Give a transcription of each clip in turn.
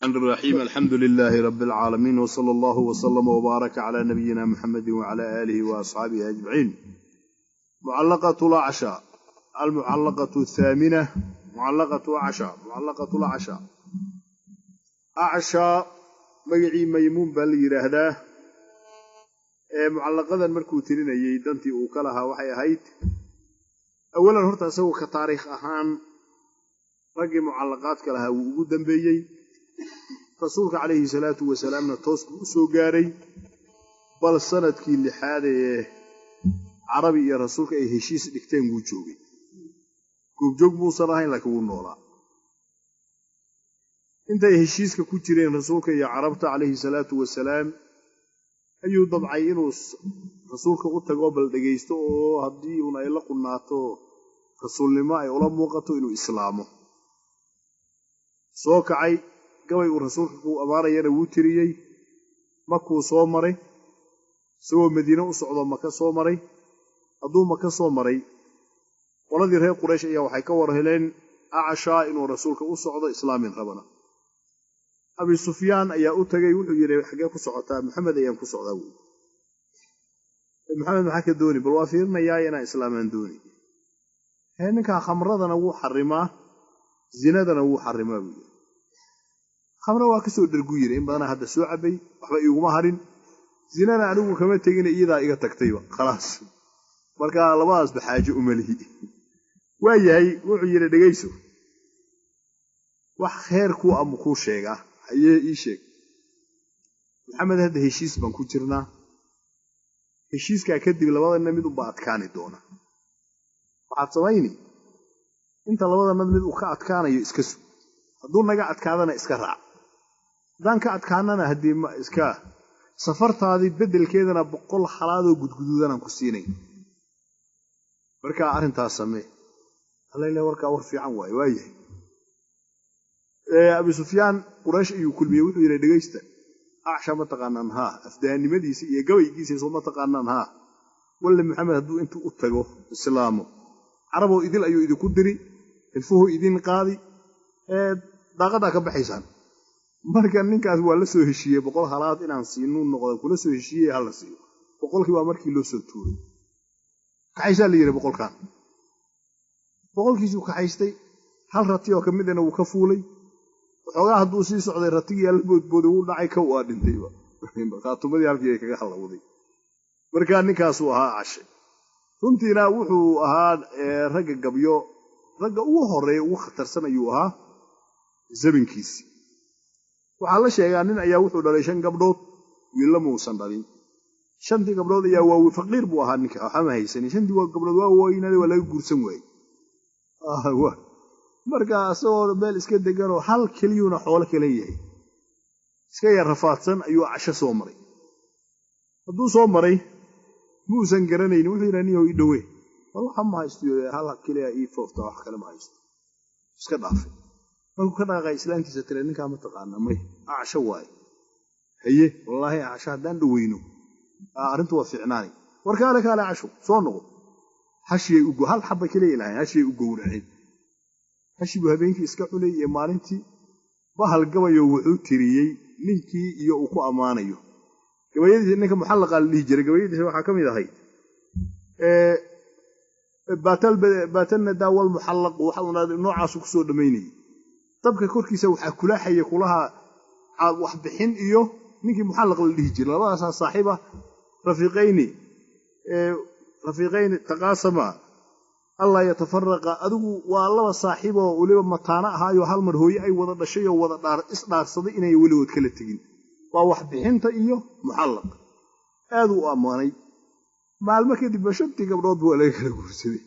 الرحيم الحمد لله رب العالمين وصلى الله وسلم وبارك على نبينا محمد وعلى آله وأصحابه أجمعين. معلقة العشاء، المعلقة الثامنة، معلقة عشاء، معلقة العشاء. أعشى magacii Maymuun baa la yidhaahdaa. Ee mucallaqadan markuu tirinayey dantii uu ka lahaa waxay ahayd awalan horta isagoo ka taariikh ahaan raggii mucallaqaadka lahaa wuu ugu dambeeyey. Rasuulka calayhi salaatu wasalaamna toos buu u soo gaaray, bal sanadkii lixaad ee Carabi iyo rasuulka ay heshiis dhigteen wuu joogay. Goobjoog muusan ahayn, laakiin wuu noolaa intay heshiiska ku jireen rasuulka iyo Carabta calayhi salaatu wasalaam. Ayuu dabcay inuu rasuulka u tago, bal dhegaysto, oo haddii uun ay la qunnaato rasuulnimo ay ula muuqato inuu islaamo. Soo kacay, gabay uu rasuulka ku ammaanayana wuu tiriyey. Makuu soo maray isagoo Madiine u socdo, Maka soo maray. Hadduu Maka soo maray, qoladii reer Quraysh ayaa waxay ka war heleen Acshaa inuu rasuulka u socdo, islaamin rabana. Abi Sufyaan ayaa u tagay, wuxuu yidhi: "Xaggee ku socotaa?" "Maxamed ayaan ku socdaa." Wuy, "Maxamed maxaa ka dooni?" "Bal waa fiirinayaa inaan islaamaan dooni. Hee, ninkaa khamradana wuu xarimaa, zinadana wuu xarimaa," buu yidhi. "Khamro waa kasoo dhergu," yidhi, "in badanaa hadda soo cabay, waxba iiguma harin. Zinana anigu kama tegina, iyadaa iga tagtayba, khalaas. Marka labadaasba xaajo umalihi." "Waa yahay," wuxuu yidhi, "dhegayso, wax kheer kuu ama kuu sheegaa." "Hayee, ii sheeg." "Maxamed hadda heshiis baan ku jirnaa. Heshiiskaa kadib labadana mid unbaa adkaani doona. Waxaad samayni, inta labadanad mid uu ka adkaanayo iska sug. Hadduu naga adkaadana iska raac, haddaan ka adkaanana haddii ma iska safartaadii beddelkeedana 100 halaadoo gudguduudanaan ku siinay. Markaa arrintaas samee." Allayla, warkaa war fiican waaye. Waayahay. Abi Sufyaan Quraysh ayuu kulmiyey. Wuxuu yidhi: "Dhegaysta, Acsha ma taqaanaan? Haa. Afdahanimadiisa iyo gabaygiisa soo ma taqaanaan? Haa. Walle Maxamed hadduu intuu u tago islaamo, Caraboo idil ayuu idinku diri, hilfuhu idin qaadi, daaqadaa ka baxaysaan. Marka ninkaas waa la soo heshiiyey, 100 halaad inaan siinuu noqda kula soo heshiiyey, hala siiyo 100-kii." Baa markii loo soo tuuray. "Kaxaysaa," la yidhi, "boqolkaan." 100-kiisuu kaxaystay. Hal rati oo ka midana wuu ka fuulay. Waxoogaa hadduu sii socday, ratigii alla boodbooday, wuu dhacay, kow aa dhintayba. Khaatumadii halkii ay kaga hallawday. Markaa ninkaasuu ahaa Cashe. Runtiina wuxuu ahaa ragga gabyo, ragga ugu horreeya, ugu khatarsan ayuu ahaa zamankiisi. Waxaa la sheegaa nin ayaa wuxuu dhalay shan gabdhood, wiilla muusan dhalin. Shantii gabdhood ayaa waa faqiir buu ahaa ninka, waxama haysanin. Shantii gabdhood waa waaweynaaday, waa laga guursan waayey. Marka isagoo meel iska deganoo hal keliyuuna xoolo kala yahay, iska yar rafaadsan, ayuu Casho soo maray. Hadduu soo maray, muusan garanaynin. Wuxuu yidhaha: "Niyahow, ii dhowe, war waxa ma haysto, hal keliya ii foofta, wax kale ma haysto." Iska dhaafay. Markuu ka dhaqaaqay, islaantiisa tire: "Ninkaa ma taqaana?" "May, Acsho waaye." "Haye, wallaahi Acsho haddaan dhoweyno arrintu waa fiicnaanay. War kaale, kaale, Casho soo noqo." Hashiyay u hal xaba keliya lahayn, hashiyay u gowraceen. Hashi buu habeenkii iska cunay iyo maalintii. Bahal gabayo wuxuu tiriyey ninkii iyo uu ku ammaanayo. Gabayadiisa ninka muxallaqaa la dhihi jiray, gabayadiisa waxaa ka mid ahayd "Baatalnadaa walmuxallaq", waxa noocaasu kusoo dhammaynayay. Dabka korkiisa waxaa kulaaxaya kulaha waxbixin iyo ninkii muxallaq la dhihi jiray. Labadaasaa saaxiiba, rafiiqayni rafiiqayni taqaasama allaa yatafaraqa. Adigu waa laba saaxiiboo weliba mataano ahaayo, hal mar hooye ay wada dhashay oo wada isdhaarsaday inay weligood kala tegin. Waa waxbixinta iyo muxallaq. Aaduu u ammaanay. Maalmo kadibba shantii gabdhoodba waa laga kala guursaday.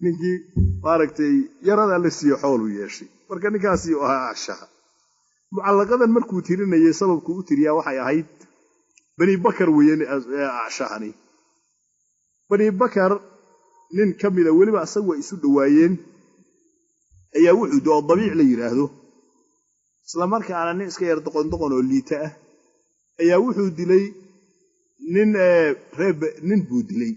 Ninkii maaragtay yaradaa la siiye, xooluu yeeshay. Marka ninkaasi ahaa Acshaha. Mucallaqadan markuu tirinayay, sababkuu u tiriyaa waxay ahayd Bani Bakar weeye Acshahani. Bani Bakar nin ka mida, weliba asagu ay isu dhowaayeen, ayaa wuxuu oo Dabiic la yidhaahdo, isla markaana nin iska yar doqon doqon oo liita ah, ayaa wuxuu dilay nin reeb. Nin buu dilay.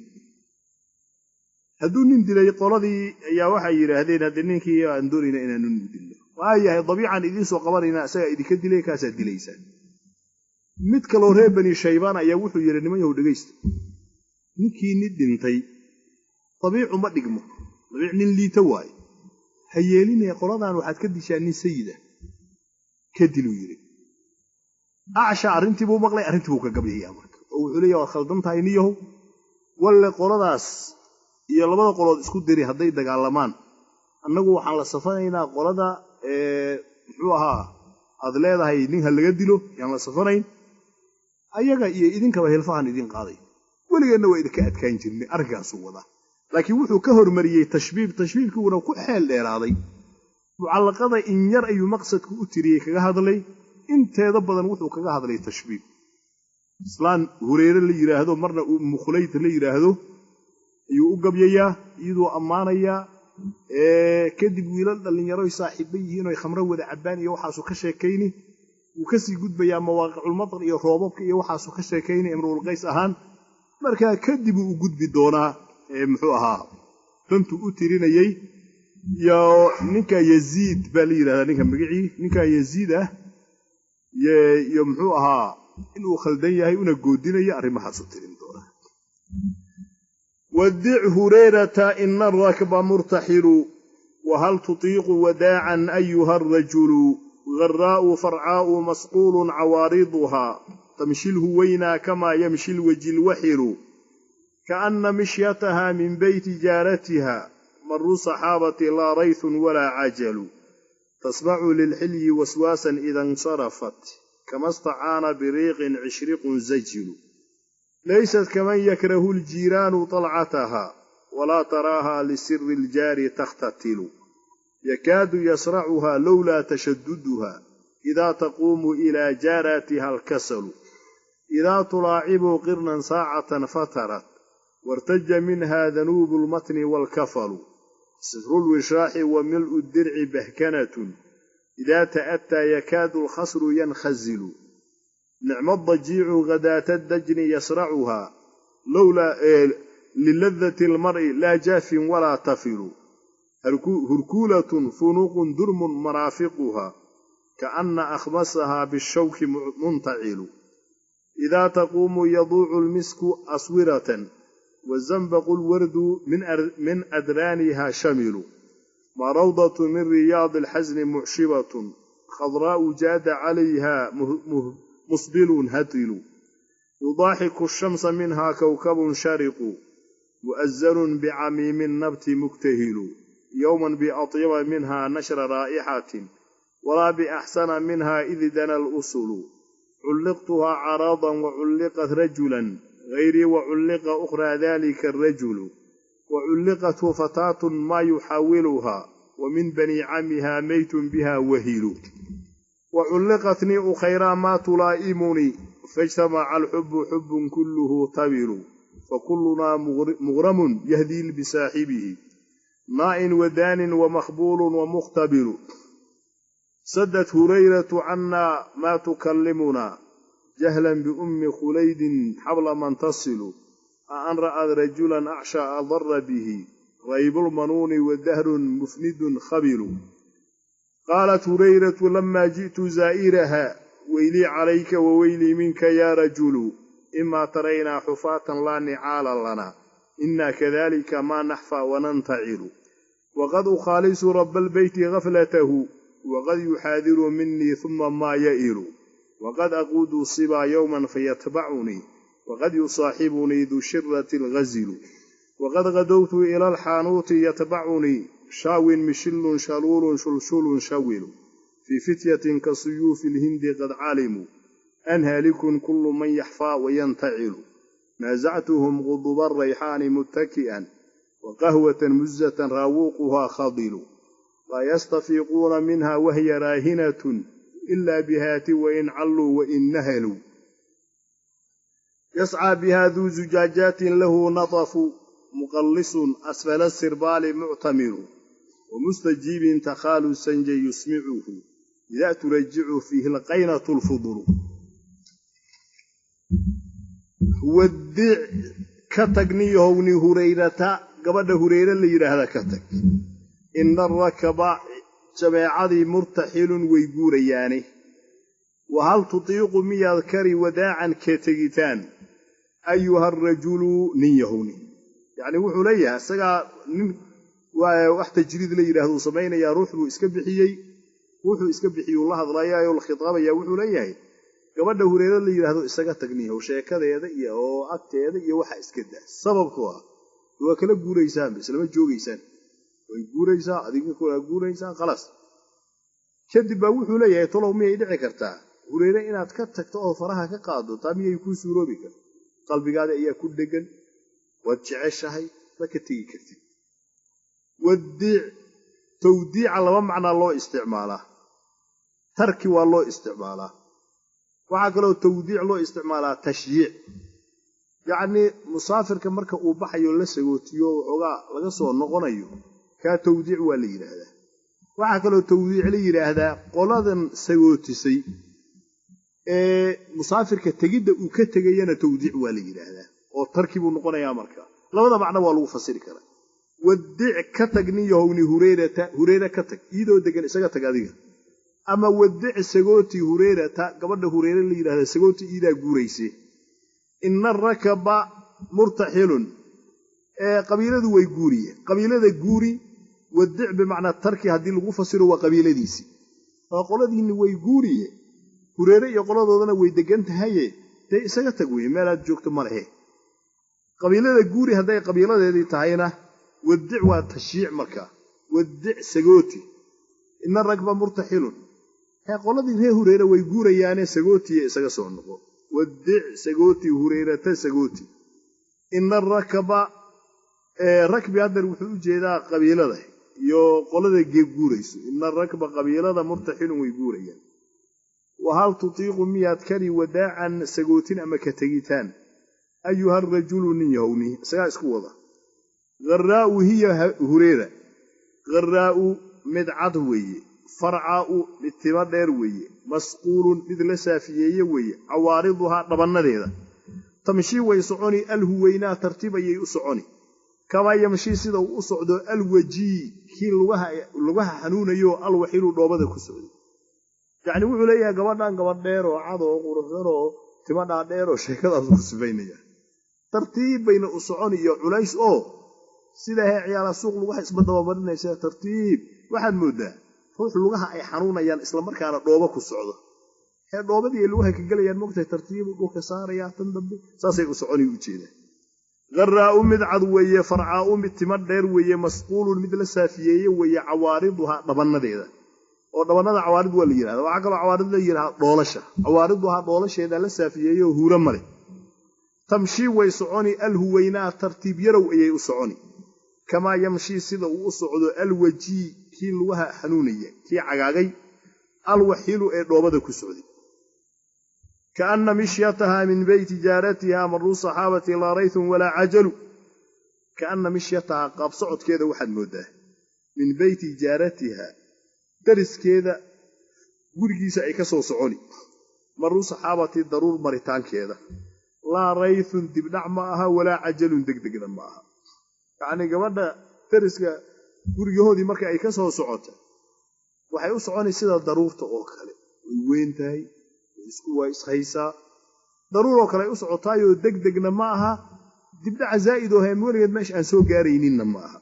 Hadduu nin dilay, qoladii ayaa waxay yidhaahdeen: "Haddii ninkii aan doonayna inaanu nin dilno, Waayahay, dabiican idiin soo qabanaynaa, isagaa idinka dilay, kaasaad dilaysaan. Mid kaloo reer Bani Shaybaan ayaa wuxuu yidhi, niman yahow, dhegaysta, ninkii ni dhintay dabiicu ma dhigmo, dabiic nin liita waaye, ha yeelinaya qoladan, waxaad ka dishaa nin sayida ka diluu yidhi. Acsha arrintii buu maqlay, arrintii buu ka gabyayaa marka, oo wuxuu leeyahy, waad khaldan tahay niyahow, walle qoladaas iyo labada qolood isku diri hadday dagaalamaan, annagu waxaan la safanaynaa qolada muxuu ahaa aad leedahay nin ha laga dilo, yaan la safanayn ayaga iyo idinkaba, hilfahan idiin qaaday, weligeenna waa idinka adkaan jirnay. Arrinkaasuu wadaa, laakiin wuxuu ka hormariyey tashbiib, tashbiibkiiuna ku xeel dheeraaday. Mucallaqada in yar ayuu maqsadku u tiriyey kaga hadlay, inteeda badan wuxuu kaga hadlay tashbiib. Islaan Hureyre la yidhaahdo, marna Ummu Khulayd la yidhaahdo, ayuu u gabyayaa, iyaduu ammaanayaa. Kadib wiilal dhallinyaroy saaxiiba yihiin oy khamro wada cabbaan iyo waxaasuu ka sheekayni. Wuu kasii gudbayaa, mawaaqiculmatar iyo roobabka iyo waxaasuu ka sheekayni Imruulqays ahaan. Markaa kadib uu u gudbi doonaa muxuu ahaa dantuu u tirinayey. Iyo ninka Yaziid baa la yidhahdaa, ninka magacii ninka Yaziid ah, iyo muxuu ahaa inuu khaldan yahay una goodinayo, arrimahaasuu tirin doonaa. Wadic Hureyrata ina arakba murtaxilu, wahal tutiiqu wadaacan ayuha arajulu? Garaa'u farcaa'u masquulun cawaariduhaa, tamshi lhuwaynaa kamaa yamshi lwaji lwaxilu, kaana mishyataha min beyti jaaratiha, maru saxaabati laa raythun walaa cajalu, tasmacu lilxilyi waswaasan ida insarafat, kama stacaana biriiqin cishriqun zajilu, laysat kaman yakrahu ljiiraanu طalcataha, walaa taraaha lisiri iljaari takhtatilu, yakaadu yasracuha lowlaa tashaduduha, idaa taquumu ilaa jaaraatiha alkasalu, idaa tulaacibu qirnan saacatan fatarat, wartaja minha danuubu lmatni waalkafalu, sifru lwishaaxi wa mil'u dirci bahkanatun, idaa ta'attaa yakaadu alkhasru yankhazilu, nicma dajiicu hadaata dajni yasracuhaa, lowlaa liladati almar'i laa jaafin walaa tafilu, hurkuulatun funuuqun durmun maraafiquhaa, kaana akhmasahaa bishawki muntacilu, idaa taquumu yaduucu lmisku aswiratan, wazanbaqu lwardu min adraaniha shamilu, ma rawdatu min riyaadi alxasni mucshibatun, khadraa'u jaada calayha musbilun hatilu, yudaaxiku ashamsa minha kowkabun shariqu, mu'azarun bicamiimi nabti muktahilu, yowman biatyaba minha nashra raa'ixatin, walaa biaxsana minha id dana alusulu, culliqtuhaa caraadan waculliqat rajulan gayrii, waculliqa ukhraa dalika arajulu, waculliqathu fataatun maa yuxaawiluhaa, wa min bani camiha meytun biha wahilu, waculliqatnii ukhayraa maa tulaa'imunii, faijtamaca alxubu xubun kulluhu tabilu, fakullunaa mughramun yahdii bisaaxibihi, naa'in wadaanin wamakhbuulun wamukhtabilu, sadat Hurayratu cannaa maa tukallimunaa, jahlan biummi khulaydin xabla man tasilu, a an ra'ad rajulan acsha adara bihi, raybulmanuuni wadahrun mufnidun khabilu. Qaalat Hurayratu lamaa ji'tu zaa'iraha, weylii calayka waweylii minka yaa rajulu, imaa taraynaa xufaatan laa nicaala lana, inaa kadalika maa naxfaa wanantacilu, waqad ukhaalisu raba albeyti gaflatahu, waqad yuxaadiru minii huma maa ya'ilu, waqad aquudu sibaa yowman fayatbacunii, waqad yusaaxibunii du shirati alghazilu, waqad gadowtu ila alxaanuuti yatbacunii, shaawin mishilun shaluulun shulshulun shawilu, fii fityatin ka suyuufi alhindi qad calimuu, an haalikun kullu man yaxfaa wayantacilu, naasactuhum quduba arayxaani muttaki'an, wa qahwatan muzatan raawuuquhaa khadilu, laa yastafiiquuna minha wahya raahinatun, ilaa bihaati wain calluu wain nahaluu, yascaa biha duu zujaajaatin lahu natafu, muqallisun asfala sirbaali muctamiru, wamustajiibin takhaalu sanja yusmicuhu, idaa turajicu fiihi alqaynatu lfudulu. Wadic ka tag niyahow ni Hurayrata, gabadha Hureyre la yidhaahda ka tag. Ina arakaba jameecadii murtaxilun way guurayaane. Wa hal tutiiqu miyaad kari wadaacan ka tegitaan ayuha arajulu nin yahowni. Yacnii wuxuu leeyahay isagaa nin wax tajriid la yidhahduu samaynayaa, ruux buu iska bixiyey, wuxuu iska bixiyuu la hadlayaayoo la khitaabaya. Wuxuu leeyahay gabadha Hureero la yidhaahdo isaga tagniyahow, sheekadeeda iyo oo agteeda iyo waxa iska daa. Sababku ah waa kala guuraysaan, islama joogaysaan, way guuraysaa, adiga waa guuraysaa, khalaas. Kadib baa wuxuu leeyahay tolow miyay dhici kartaa Hureere inaad ka tagto oo faraha ka qaado? Taa miyay kuu suuroobi karta? Qalbigaada ayaa ku dhegan, waad jeceshahay, ma ka tegi kartid. Wadiic tawdiica laba macnaa loo isticmaalaa. Tarki waa loo isticmaalaa, waxaa kaloo tawdiic loo isticmaalaa tashyiic. Yacnii musaafirka marka uu baxayo la sagootiyo waxoogaa laga soo noqonayo, kaa tawdiic waa la yidhaahdaa. Waxaa kaloo tawdiic la yidhaahdaa qoladan sagootisay ee musaafirka tegidda uu ka tegayana tawdiic waa la yidhaahdaa, oo tarki buu noqonayaa. Marka labada macno waa lagu fasiri karaa. Wadic ka tag nin yahowni Hureyrata, Hureyre ka tag, iyadoo degan isaga tag adiga. Ama wadic sagooti Hureyrata, gabadha Hureyre la yidhahda sagooti, iidaa guurayse. Ina arakaba murtaxilun, qabiiladu way guuriye, qabiilada guuri. Wadic bimacnaa tarki haddii lagu fasiro waa qabiiladiisii, oo qoladiinni way guuriye, Hureere iyo qoladoodana way degan tahaye, dee isaga tag weye, meelaad joogto ma lehe. Qabiilada guuri hadday qabiiladeedii tahayna wadic waa tashyiic. Markaa wadic sagooti, ina rakba murtaxilun, qoladii reer Hureere way guurayaane sagootiye isaga soo noqo. Wadic sagooti Hureyrata sagooti. Ina arakaba rakbi haddeer wuxuu u jeedaa qabiilada iyo qolada guurayso. Ina arakba qabiilada murtaxilun way guurayaan. Wa hal tutiiqu miyaad kari wadaacan sagootin ama ka tegitaan ayuha arajulu nin yahowni? Isagaa isku wada. Haraa'u hiya Hureera, haraa'u mid cad weeye, farcaa'u mid timo dheer weeye, masquulun mid la saafiyeeye weeye, cawaariduhaa dhabannadeeda. Tamshii way soconi, alhuweynaa tartiib ayay u soconi, kamaa yamshii sida uu u socdo alwajii kii lugaha xanuunayo alwaxilu dhoobada ku socday. Yacni wuxuu leeyahay gabadhan gabadh dheer oo cad oo quruxsan oo timo dhaadheer oo sheekadaasu ku sifaynaya, tartiib bayna u soconi iyo culays oo sidaa hee ciyaala suuq lugaha isma dabamarinaysa tartiib. Waxaad mooddaa ruux lugaha ay xanuunayaan islamarkaana dhoobo ku socdo, hee dhoobadii ay lugaha ka gelayaan mogtahay, tartiibu dhulka saarayaa tan dambe, saasay u soconi u jeedaa. Haraa'u mid cad weeye, farcaa'u mid timo dheer weeye, masquulun mid la saafiyeeye weeye, cawaariduhaa dhabannadeeda. Oo dhabannada cawaarid waa la yidhahda. Waxaa kaloo cawaarid la yidhahda dhoolasha, cawaariduhaa dhoolasheeda la saafiyeeye oo huuro male. Tamshii way soconi, alhuweynaa tartiib yarow ayay u soconi, kamaa yamshii sida uu u socdo alwajii kii lugaha xanuunaya, kii cagaagay, alwaxilu ee dhoobada ku socday. Kaana mishyatahaa min beyti jaaratiha maruu saxaabati laa raythun walaa cajalu. Kaana mishyatahaa qaab socodkeeda waxaad mooddaa min beyti jaaratiha, dariskeeda gurigiisa ay ka soo soconi, maruu saxaabati daruur maritaankeeda, laa raythun dibdhac ma aha, walaa cajalun degdegna ma aha. Yacnii gabadha dariska gurigahoodii marka ay ka soo socota waxay u soconi sida daruurta oo kale, way weyn tahay, waa ishaysaa, daruuroo kale ay u socotaayoo degdegna ma aha, dibdhaca zaa'id oo heem weligeed meesha aan soo gaarayninna ma aha.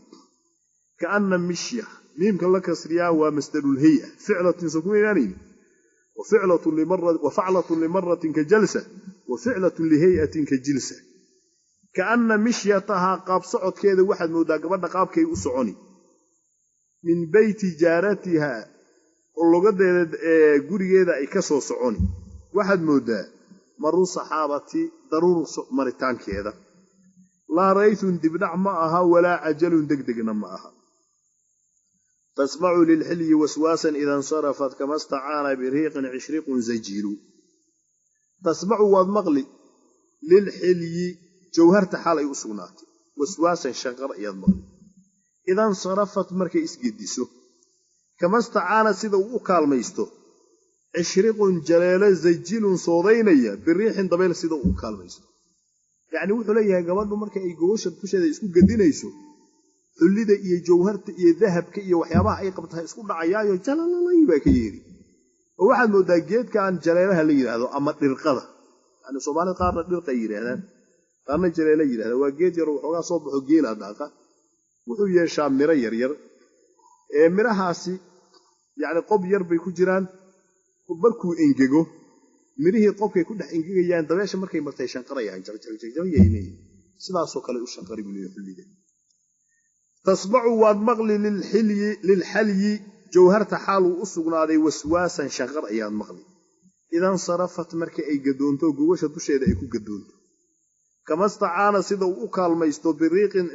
Kaana mishya miimka la kasriyaa waa masdarulhaya ficlatin soo kuma imaanayni, wa faclatun limaratin ka jalsa, wa ficlatun lihayatin ka jilsa. Kaana mishyatahaa qaab socodkeeda waxaad mooddaa gabadha qaabkay u soconi min beyti jaaratiha, lugadeeda ee gurigeeda ay ka soo soconi, waxaad mooddaa maruu saxaabati daruur maritaankeeda, laa raythun dibdhac ma aha, walaa cajalun degdegna ma aha. Tasmacu lilxilyi waswaasan ida insarafat kama stacaana biriiqin cishriqun zajiilu. Tasmacu waad maqli lilxilyi jawharta xaal ay u sugnaatay, waswaasan shanqar ayaad maqli, ida insarafat markay isgediso, kama stacaana sida uu u kaalmaysto cishriqun jaleelo zajilun soodaynaya biriixin dabayl sida uu u kaalmaysto. Yacni wuxuu leeyahay gabadhu marka ay gogosha dusheeda isku gedinayso Xullida iyo jawharta iyo dahabka iyo waxyaabaha ay qabtahay isku dhacayaayo jalalalay baa ka yeeri. Oo waxaad moodaa geedkan jaleelaha la yidhaahdo ama dhirqada, yani Soomaalida qaarna dhirqay yidhaahdaan, qaarna jaleela yidhahdaan. Waa geed yar waxoogaa soo baxo, geela daaqa. Wuxuu yeeshaa miro yaryar ee mirahaasi yacni qob yar bay ku jiraan. Markuu engego, mirihii qobkay ku dhex engegayaan, dabeesha markay martay shanqarayaan, jarjarjarjaryay leeyihin. Sidaasoo kale u shanqari buu leeyahay xullida. Tasmacu waad maqli lilxalyi jawharta xaaluu u sugnaaday waswaasan shanqar ayaad maqli, idansarafat marka ay gadoonto, gogasha dusheeda ay ku gadoonto. Kama stacaana sida uu u kaalmaysto,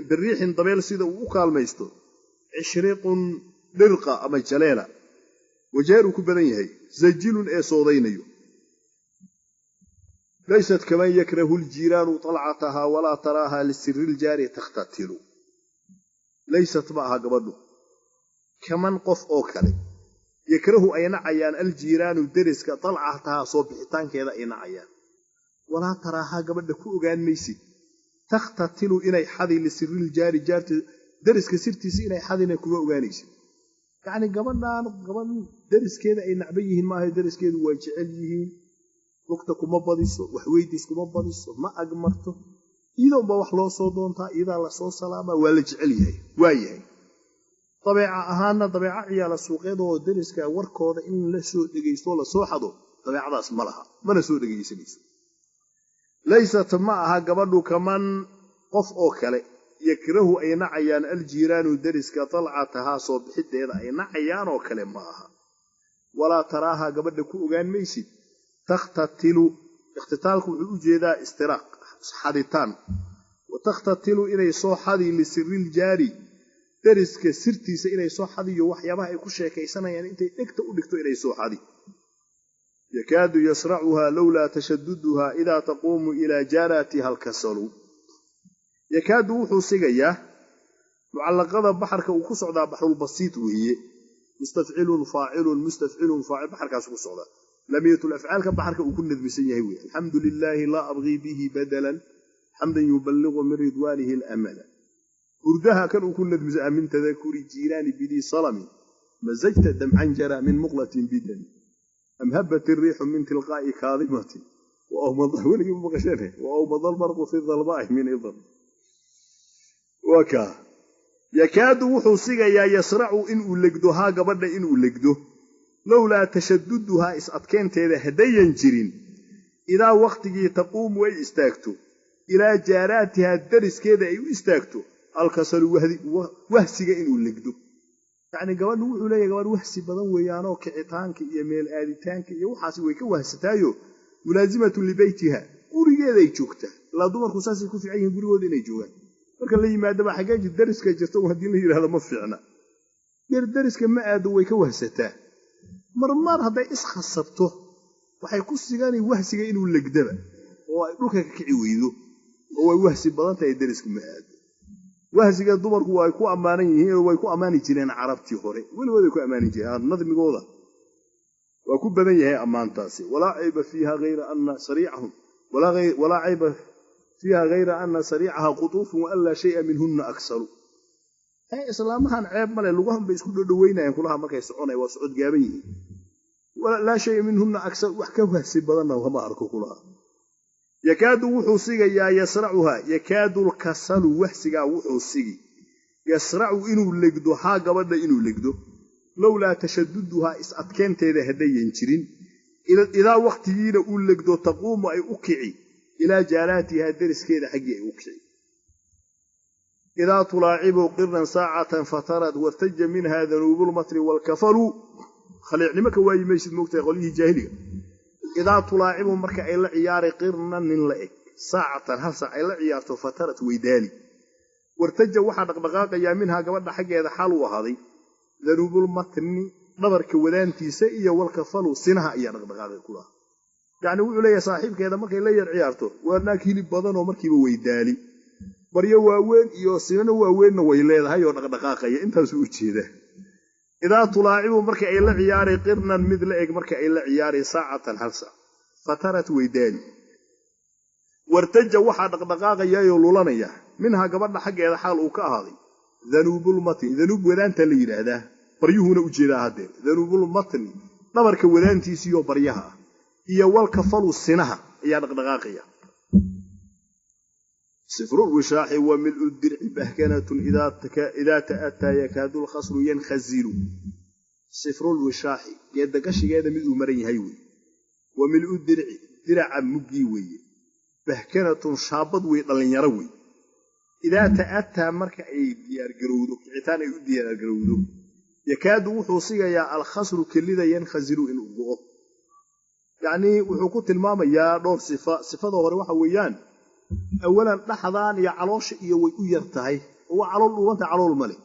biriixin dabeel sida uu u kaalmaysto, cishriqun dhirqa ama jaleela wajeer uu ku badan yahay, zajilun ee soodaynayo. Laysat kaman yakrahu ljiiraanu talcatahaa walaa taraaha lisiri ljaari takhtatilu. Laysat ma aha gabadhu kaman qof oo kale yakrahu ay nacayaan aljiiraanu deriska talcatahaa soo bixitaankeeda ay nacayaan. Walaa taraahaa gabadha ku ogaan maysid takhtatilu inay xadi lisiril jaari jaarta deriska sirtiisa inay xadina kuma ogaanaysid. Yacni gabadhaan gabadh deriskeeda ay nacban yihiin maaha, deriskeedu waa jecel yihiin. Lugta kuma badiso, waxweydiis kuma badiso, ma agmarto, iyadoo unbaa wax loo soo doontaa, iyadaa lasoo salaamaa, waa la jecel yahay, waa yahay. Dabeeca ahaanna dabeeco ciyaala suuqyadoo deriska warkooda in la soo dhegaysto, lasoo xado, dabeecadaas ma laha, mana soo dhegaysanayso. Laysat ma aha gabadhu kaman qof oo kale yakrahu ay nacayaan aljiiraanu deriska talcatahaa soo bixideeda ay nacayaan oo kale ma aha. Walaa taraaha gabadha ku ogaan maysid takhtatilu. Ikhtitaalku wuxuu u jeedaa istiraaq, xaditaan. Takhtatilu inay soo xadi lisiril jaari deriska sirtiisa inay soo xadiyo, waxyaabaha ay ku sheekaysanayaan intay dhegta u dhigto inay soo xadi. Yakaadu yasracuhaa lowlaa tashaduduhaa idaa taquumu ilaa jaaraatiha alkasalu. Yakaadu wuxuu sigayaa mucallaqada baxarka uu ku socdaa baxrulbasiit weeye, mustafcilun faacilun mustafcilun faacil baxarkaas ku socdaa, lamiyatulafcaalka baxarka uu ku nadmisan yahay wey. Alxamdu lilaahi laa abgii bihi badalan xamdan yuballiqu min ridwaanihi alamala. Hurdaha kan uu ku nadmisan, min tadakuri jiiraani bidii salami mazajta damcan jara min muqlatin bidami am habat iriixu min tilqaa'i kaadimatin weligii maqasheen wa awmada albarqu fi dalmaa'i min idam. Waa kaa. Yakaadu wuxuu sigayaa yasracu inuu legdo haa gabadha inuu legdo lowlaa tashaduduhaa is-adkeynteeda haddayan jirin idaa wakhtigii taquumu ay istaagto ilaa jaaraatihaa dariskeeda ay u istaagto alkasalu wahsiga inuu legdo. Yacni gabadhu wuxuu leeyahay gabadh wahsi badan weeyaanoo kicitaanka iyo meel aaditaanka iyo waxaasi way ka wahsataayo, mulaasimatun libeytiha, gurigeeday joogtaa. Ilaa dumarku saasay ku fiican yihiin, gurigooda inay joogaan. Marka la yimaadaba xaggee dariska jirta haddii la yidhahdo ma fiicna, dariska ma aado, way ka wahsataa. Marmar hadday iskhasabto waxay ku sigani wahsiga inuu legdaba oo ay dhulka ka kici weydo, oo way wahsi badan tahay, dariska ma aado. Wahsiga dumarku way ku ammaanan yihiin oo way ku ammaani jireen carabtii hore, weligood ay ku ammaani jireen, nadmigooda waa ku badan yahay ammaantaasi. Walaa cayba fiiha hayra ana sariicahum walaa cayba fiiha hayra ana sariicaha qutuufun wa an laa shaya minhunna aksaru. Islaamahan ceeb male, lugahan bay isku dhodhoweynayaan kulaha markay soconaya, waa socod gaaban yihiin. Laa shaya minhunna aksar, wax ka wahsi badanna lama arko kulaha. Yakaadu wuxuu sigayaa yasracuhaa, yakaadu lkasalu wahsigaa wuxuu sigi yasracu inuu legdo haa gabadha inuu legdo lowlaa tashaduduhaa is-adkeynteeda haddayan jirin idaa wakhtigiina uu legdo taquumu ay u kici ilaa jaaraatihaa deriskeeda xaggii ay u kici. Idaa tulaacibu qirnan saacatan fatarad wartaja minha danuubulmatni waalkafalu. Khaliicnimo ka waayi maysid, moogtahay qolyihii jaahiliga. Idaa tulaacibu marka ay la ciyaaray qirnan nin la eg saacatan hal saac ay la ciyaarto fatarat weydaali wartaja waxaa dhaqdhaqaaqayaa minhaa gabadha xaggeeda xaal uu ahaaday danuubulmatni dhabarka wadaantiisa iyo walkafalu sinaha ayaa dhaqdhaqaaqay kulaha. Yacni wuxuu leeyahay saaxiibkeeda markay la yar ciyaarto waa naag hilib badanoo markiiba weydaali, baryo waaweyn iyo sinano waaweynna way leedahay oo dhaqdhaqaaqaya, intaasuu u jeedaa. Idaa tulaacibu marka ay la ciyaaray qirnan mid la eg marka ay la ciyaaray saacatan hal saac fatarat weydaali wartaja waxaa dhaqdhaqaaqayaayoo lulanaya minhaa gabadha xaggeeda xaal uu ka ahaaday Danuubulmatni, danuub wadaanta la yidhaahdaa, baryuhuuna u jeedaa haddeer. Danuubulmatni, dhabarka wadaantiisiiyo baryaha ah, iyo walkafalu sinaha ayaa dhaqdhaqaaqaya. Sifrulwishaaxi wa mil'u dirci bahkanatun idaa ta'ataa yakaadu lkhasru yankhazilu. Sifrulwishaaxi, geedagashigeeda mid uu maran yahay wey. Wa mil'u dirci, diraca muggii weeye. Bahkanatun, shaabad wey, dhallinyaro wey. Idaa ta'ataa, marka ay diyaargarowdo, kicitaan ay u diyaargarowdo, yakaadu wuxuu sigayaa alkhasru kelida, yankhazilu inuu go'o. Yacnii wuxuu ku tilmaamayaa dhowr sifa. Sifada hore waxa weeyaan, awalan dhaxdaan iyo caloosha iyo way u yar tahay, oo waa calool dhuubanta, calool male.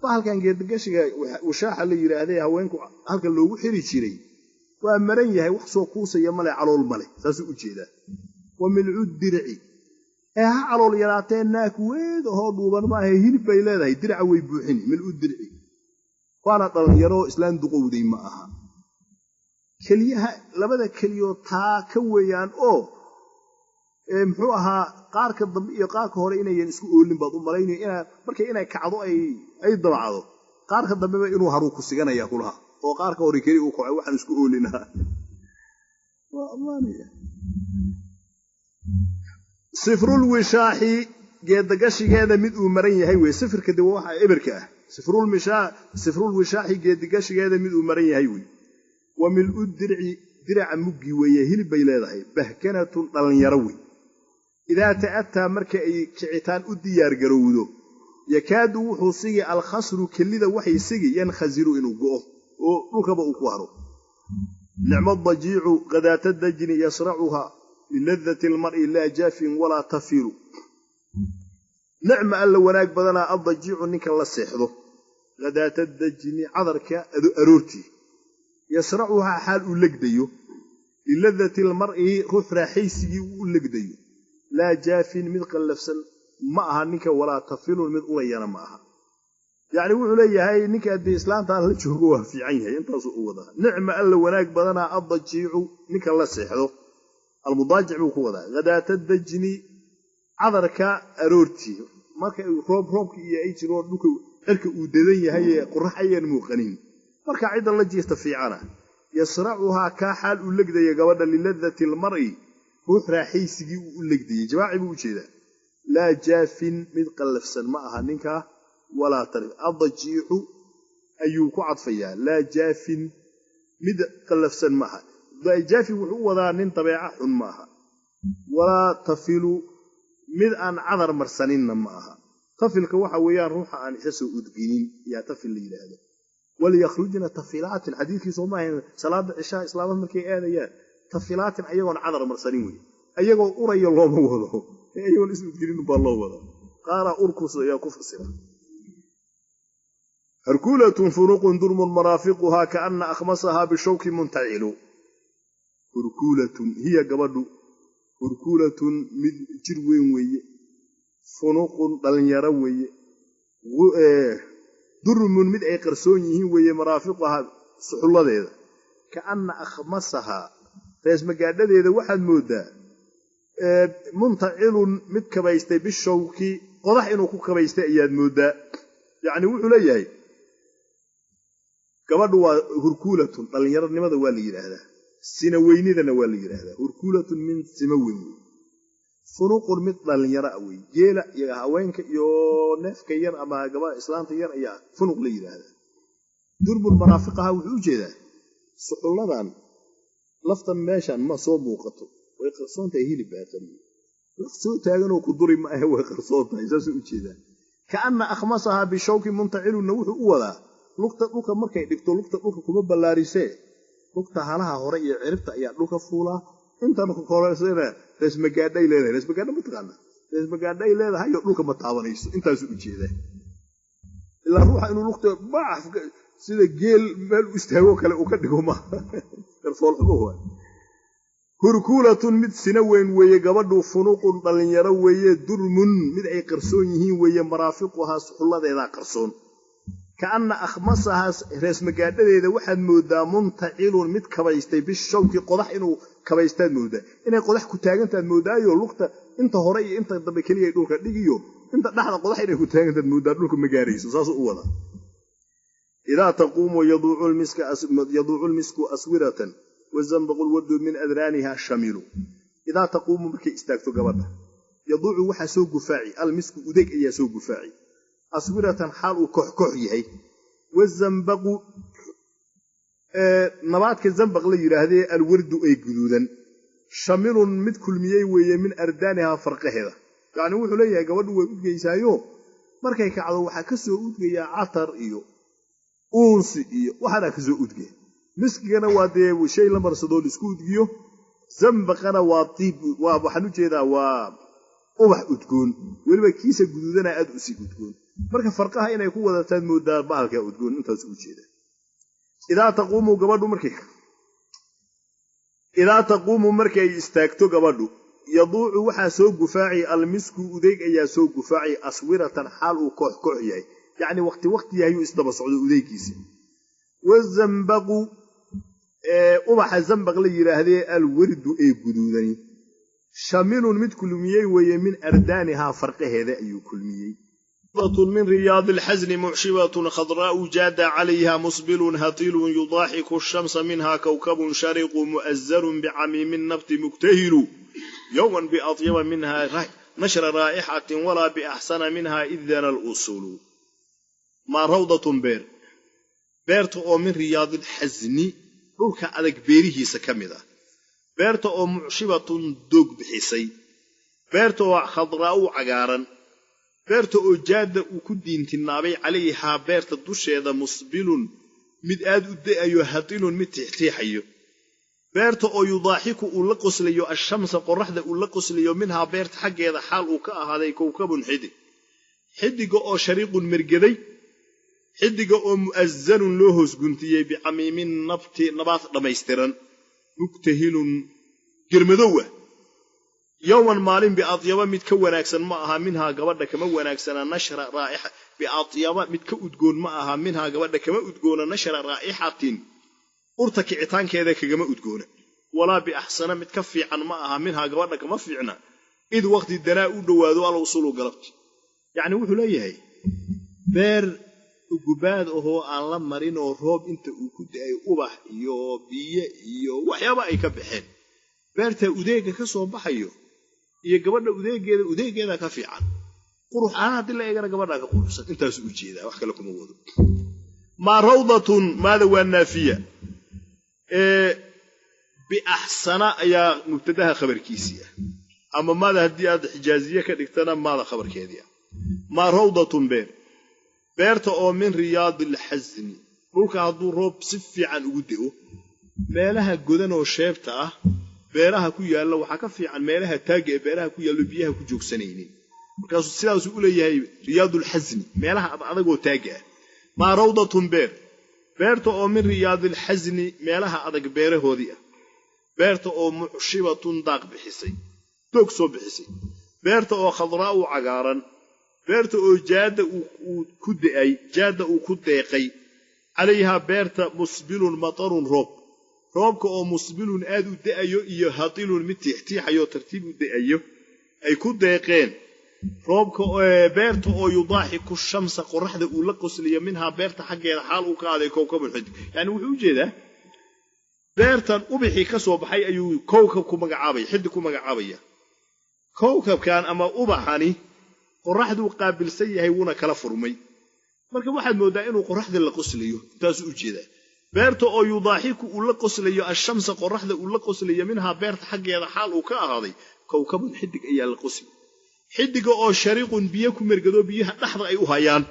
Bahalkan geedagashiga wishaaxa la yidhaahday haweenku halka loogu xiri jiray waa maran yahay, wax soo kuusaya male, calool male, saasuu u jeedaa. Wa milcu dirci, ee ha calool yaraatee naag weyd ahoo dhuuban maaha, hilib bay leedahay, diraca way buuxini. Milcu dirci, waana dhallinyaro, islaan duqowday ma aha. Keliyaha, labada keliyood taa ka weeyaan oo muxuu ahaa, qaarka dambe iyo qaarka hore inayan isku oolin baad u malaynaya. Inaa markay inay kacdo ay dabacdo, qaarka dambeba inuu haruu ku siganaya kulaha, oo qaarka hore keli uu kacay, waxaan isku oolinaha waa ammaanaya. Sifrulwishaaxi, geedagashigeeda mid uu maran yahay wey. Sifirka de waxa ebirka ah. Sifrulwishaaxi, geedigashigeeda mid uu maran yahay wey. Wa mil'u dirci, diraca muggi weeye, hilib bay leedahay. Bahkanatun, dhallinyaro wey. Idaa ta'ataa, marka ay kicitaan u diyaargarowdo, yakaadu wuxuu sigi alkhasru kelida waxay sigi, yankhasilu inuu go'o oo dhulkaba uu ku haro. Nicma dajiicu khadaata dajni yasracuha liladati almar'i laa jaafin walaa tafilu. Nicma, alla wanaag badanaa, addajiicu ninka la seexdo, khadaata dajni, cadarka aroortii, yasracuhaa xaal uu legdayo, liladati almar'i, ruux raaxaysigii uu u legdayo, laa jaafin mid qallafsan ma aha ninka, walaa tafilun mid urayana ma aha. Yacni wuxuu leeyahay ninka haddii islaantaan la joogo waa fiican yahay, intaasuu u wadaa. Nicma, alla wanaag badanaa, addajiicu ninka la seexdo, almudaajic buu ku wadaa, khadaata dajni, cadarka aroortii, marka roob roobka iyo ay jiro, dhulka cirka uu dadan yahay ee qorax ayaan muuqanin, marka cidda la jiifta fiicana, yasracuhaa kaa xaal uu legdaya gabadha, liladati almar'i, ruux raaxaysigii uu u legdayay, jawaaci buu u jeedaa, laa jaafin mid qallafsan ma aha ninkaa, walaa tarif. Addajiicu ayuu ku cadfayaa, laa jaafin mid qallafsan ma aha. Jaafin wuxuu u wadaa nin dabeeca xun ma aha, walaa tafilu mid aan cadar marsaninna ma aha. Tafilka waxa weeyaan ruuxa aan isa soo udginin yaa tafil la yidhaahdo. Walyakrujna tafilaatin, xadiidkii soo ma ahayn salaada cishaha islaamada markay aadayaan, tafilaatin ayagoon cadar marsanin wey, ayagoo uraya looma wado, ayagoon is udginin baa loo wada. Qaaraa urkus ayaa ku fasira. Harkuulatun furuqun durmun maraafiquhaa kaana akhmasahaa bishawki muntacilu. Hurkuulatun, hiya gabadhu, hurkuulatun mid jir weyn weeye, funuqun dhallinyaro weeye, durmun mid ay qarsoon yihiin weeye, maraafiquhaa suxulladeeda, kaana akhmasahaa reesmagaadhadeeda waxaad mooddaa, muntacilun mid kabaystay, bishawki qodax inuu ku kabaystay ayaad mooddaa. Yacni wuxuu leeyahay gabadhu waa hurkuulatun, dhallinyaronimada waa la yidhaahdaa, sinaweynidana waa la yidhaahdaa. Hurkuulatun min sima weyn wey, funuqun mid dhallinyaro ah wey. Geela iyo haweenka iyo neefka yar ama gabadha islaanta yar ayaa funuq la yidhaahdaa. Durbun maraafiqaha wuxuu u jeedaa suxulladan, laftan meeshan ma soo muuqato, way qarsoon tahay, hilib baa qariyey, laf soo taaganoo ku duri ma ahe, way qarsoon tahay, saasuu u jeedaa. Kaana akhmasahaa bishawki muntacilunna wuxuu u wadaa lugta dhulka markay dhigto, lugta dhulka kuma ballaarisee, lugta halaha hore iyo ciribta ayaa dhulka fuulaa, intan horesena reesmagaadhay leedahay. Reesmagaadha ma taqaana? Reesmagaadhay leedahayo dhulka ma taabanayso, intaasuu u jeedaa. Ilaa ruuxa inuu lugta bacaf sida geel meel u istaagoo kale uu ka dhigo ma garfoolxumo waay. Hurkuulatun mid sina weyn weeye gabadhu, funuqun dhallinyaro weeye, durmun mid ay qarsoon yihiin weeye, maraafiquhaa suxulladeedaa qarsoon, kaana akhmasahaa reesmagaadhadeeda waxaad moodaa muntacilun mid kabaystay, bishawki qodax inuu kabaystaad moodaa, inay qodax ku taagantaad moodaayo, lugta inta hore iyo inta dambe keliya dhulka dhigiyo, Inta dhexda qodax inay ku taagantaad moodaa, dhulka ma gaarayso. Saasuu u wadaa. Idaa taquumu yaduucu lmisku aswiratan wazambaqu lwardu min adraaniha shamilu. Idaa taquumu, markay istaagto gabadha, yaduucu waxaa soo gufaaci, almisku udeeg ayaa soo gufaaci, aswiratan xaal uu kooxkoox yahay, wazambaqu nabaadka zambaq la yidhaahdee, alwardu ay guduudan, shamilun mid kulmiyey weeye, min ardaanihaa farqaheeda. Yacni wuxuu leeyahay, gabadhu way udgeysaayo, markay kacdo waxaa ka soo udgayaa catar iyo uunsi iyo waxaanaa ka soo udgaya. Miskigana waa dee shay la marsadoo laisku udgiyo, zambaqana waa iib, waa waxaan u jeedaa waa ubax udgoon, weliba kiisa guduudana aad u sii udgoon. Marka farqaha inay ku wadataad moodaa bahalkaa udgoon, intaasu u jeeda. Idaa taquumu gabadhu markay, idaa taquumu markay istaagto gabadhu, yaduucu waxaa soo gufaaci, almisku udeeg ayaa soo gufaaci, aswiratan xaal uu koox koox yahay, yacni waqti waqti yahayuu isdaba socdo udeegiisa, wazambaqu ubaxa zambaq la yidhaahdee, alwardu ee guduudani, shamilun mid kulmiyey weeye, min ardaanihaa farqaheeda ayuu kulmiyey. Min riyaadi alxasni mucshibatun khadraa'u jaada calayha musbilun hatilun yudaaxiku shamsa minha kowkabun shariqu mu'azarun bicamiimi nabti muktahilu yowman biatyaba minha nashra raa'ixatin walaa biaxsana minha idana alusulu. Maa rawdatun beer, beerta oo min riyaadilxasni dhulka adag beerihiisa ka mid ah, beerta oo mucshibatun doog bixisay, beerta oo khadraa'u cagaaran, beerta oo jaadda uu ku diintinaabay, calayhaa beerta dusheeda, musbilun mid aad u da'ayo, hatilun mid tiixtiixayo, beerta oo yudaaxiku uu la qoslayo, ashamsa qoraxda uu la qoslayo, minhaa beerta xaggeeda xaal uu ka ahaaday, kowkabun xidig, xidiga oo shariiqun mergeday, xidiga oo mu'azanun loo hoos guntiyey, bicamiimin nabti nabaad dhammaystiran, muktahilun germadowa, yowman maalin biadyaba mid ka wanaagsan ma aha, minhaa gabadha kama wanaagsana, nashra raaixa biadyaba mid ka udgoon ma aha, minhaa gabadha kama udgoona, nashra raa'ixatin urta kicitaankeeda kagama udgoona, walaa biaxsana mid ka fiican ma aha, minhaa gabadha kama fiicna, id waqti danaa u dhowaado al usulu galabti. Yacni wuxuu leeyahay, beer ugubaad ahoo aan la marin oo roob inta uu ku da'ay ubax iyo biyo iyo waxyaaba ay ka baxeen, beerta udeega ka soo baxayo iyo gabadha udeegeeda, udeegeeda ka fiican. Qurux ahaan haddii la eegana gabadhaa ka quruxsan, intaasu u jeedaa, wax kale kuma wado. Maa rawdatun, maada waa naafiya, biaxsana ayaa mubtadaha khabarkiisii ah, ama maada haddii aad xijaaziye ka dhigtana maada khabarkeedii ah. Maa rawdatun beer, beerta oo min riyaadi alxasni dhulka hadduu roob si fiican ugu de'o, meelaha godan oo sheebta ah beeraha ku yaalla waxaa ka fiican meelaha taagga ee beeraha ku yaallo biyaha ku joogsanaynin. Markaasuu sidaasuu u leeyahay, riyaadulxasni meelaha ad adagoo taagga ah. Maa rawdatun beer, beerta oo min riyaadilxasni meelaha adag beerahoodii ah, beerta oo mucshibatun daaq bixisay, doog soo bixisay, beerta oo khadraa'u cagaaran, beerta oo jaadda uu ku da'ay, jaadda uu ku deeqay, calayhaa beerta, musbilun matarun roob, roobka oo musbilun aad u da'ayo iyo hatilun mid tiixtiixayo tartiib u da'ayo ay ku deeqeen roobka, beerta oo yudaaxiku shamsa qoraxda uu la qoslayo, minhaa beerta xaggeeda xaal uu ka aaday kowkabun xidig. Yani wuxuu u jeedaa, beertan ubixii ka soo baxay ayuu kowkab ku magacaabaya, xidig ku magacaabaya. Kowkabkan ama ubaxani qoraxduu qaabilsan yahay, wuuna kala furmay. Marka waxaad mooddaa inuu qoraxda la qoslayo, intaasuu u jeedaa. Beerta oo yudaaxiku uu la qoslayo, ashamsa qoraxda uu la qoslayo, minhaa beerta xaggeeda xaal uu ka ahaaday, kowkabun xidig ayaa la qosli, xidiga oo shariiqun biyo ku mergado, biyaha dhexda ay u hayaan,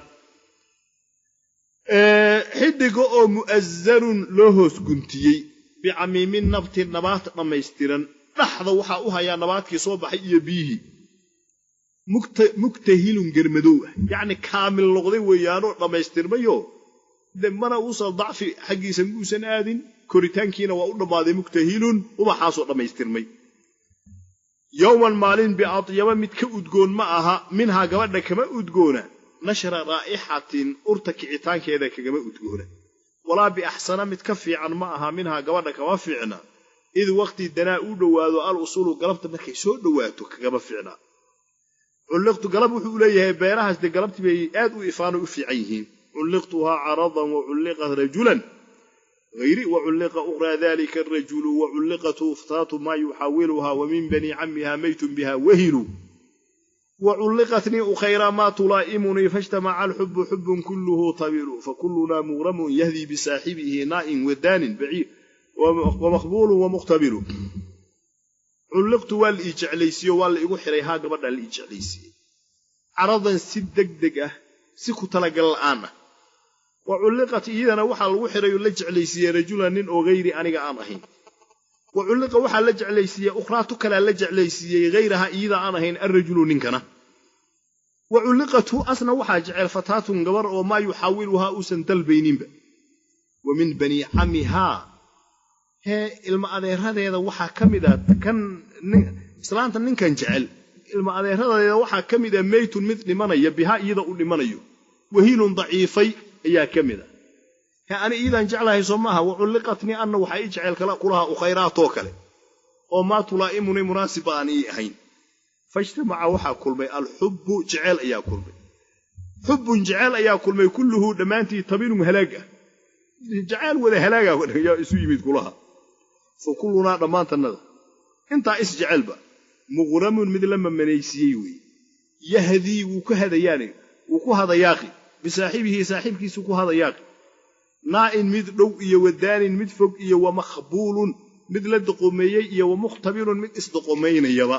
xidiga oo mu'azarun loo hoos guntiyey, bicamiimin nabti nabaad dhammaystiran, dhexda waxaa u hayaa nabaadkii soo baxay iyo biyihii, muktahilun germadow ah, yacni kaamil noqday weeyaanoo dhammaystirmayo de, mana uusan dacfi xaggiisa muusan aadin, koritaankiina waa u dhammaaday. Muktahilun ubaxaasoo dhammaystirmay, yowman maalin biatyaba mid ka udgoon ma aha, minhaa gabadha kama udgoona, nashra raa'ixatin urta kicitaankeeda kagama udgoona, walaa biaxsana mid ka fiican ma aha, minhaa gabadha kama fiicna, id waqti danaa u dhowaado al usuulu galabta markay soo dhowaato kagama fiicna. Culliqtu galab wuxuu leeyahay beerahaas dee galabtii bay aad u ifaano u fiican yihiin. Culliqtuhaa caradan wa culliqat rajulan hayri wa culliqa ukhraa dalika arajulu wa culliqatu fataatu maa yuxaawiluhaa wa min bani cammiha maytun biha wahilu wa culliqatnii ukhayraa maa tulaa'imunii faijtamaca alxubu xubun kulluhu tabilu fakullunaa mughramun yahdii bisaaxibihi naa'in wadaanin baciid wamakhbuulun wamukhtabilu. Culliqtu waa la ii jeclaysiiyo waa la igu xiray haa gabadhaa la ii jeclaysiiyey caradan si degdeg ah si ku talagal la'aan ah. Wa culliqat iyadana waxaa lagu xiray oo la jeclaysiiyey rajulan nin oo hayri aniga aan ahayn. Wa culliqa waxaa la jeclaysiiyey ukhraatu kalaa la jeclaysiiyey hayraha iyada aan ahayn alrajulu ninkana. Wa culliqatu asna waxaa jecel fataatun gabar oo maa yuxaawiluhaa uusan dalbayninba. Wa min banii camihaa hee ilma adeeradeeda waxaa ka mid ah kan islaanta ninkan jecel ilma adeeradeeda waxaa ka mid ah meytun mid dhimanaya bihaa iyada u dhimanayo wahiilun daciifay ayaa ka mid ah. Hee ani iidaan jeclahay soo maaha wa culliqatnii anna waxaa ii jecel kulaha ukhayraatoo kale oo maa tulaa'imunii munaasibba aan ii ahayn. Fajtamaca waxaa kulmay alxubbu jecel ayaa kulmay xubbun jecel ayaa kulmay kulluhu dhammaantii tabilun halaag ah jecel wada halaaga ayaa isu yimid kulaha. Fa kullunaa dhammaantannada intaa is jecelba muqramun mid la mamanaysiiyey weeye yahdii wuu ku hadayaane wuu ku hadayaaqi bisaaxibihi saaxiibkiisu ku hadayaaqi naa'in mid dhow iyo wadaanin mid fog iyo wamakhbuulun mid la doqomeeyey iyo wamukhtabilun mid isdoqomaynayaba.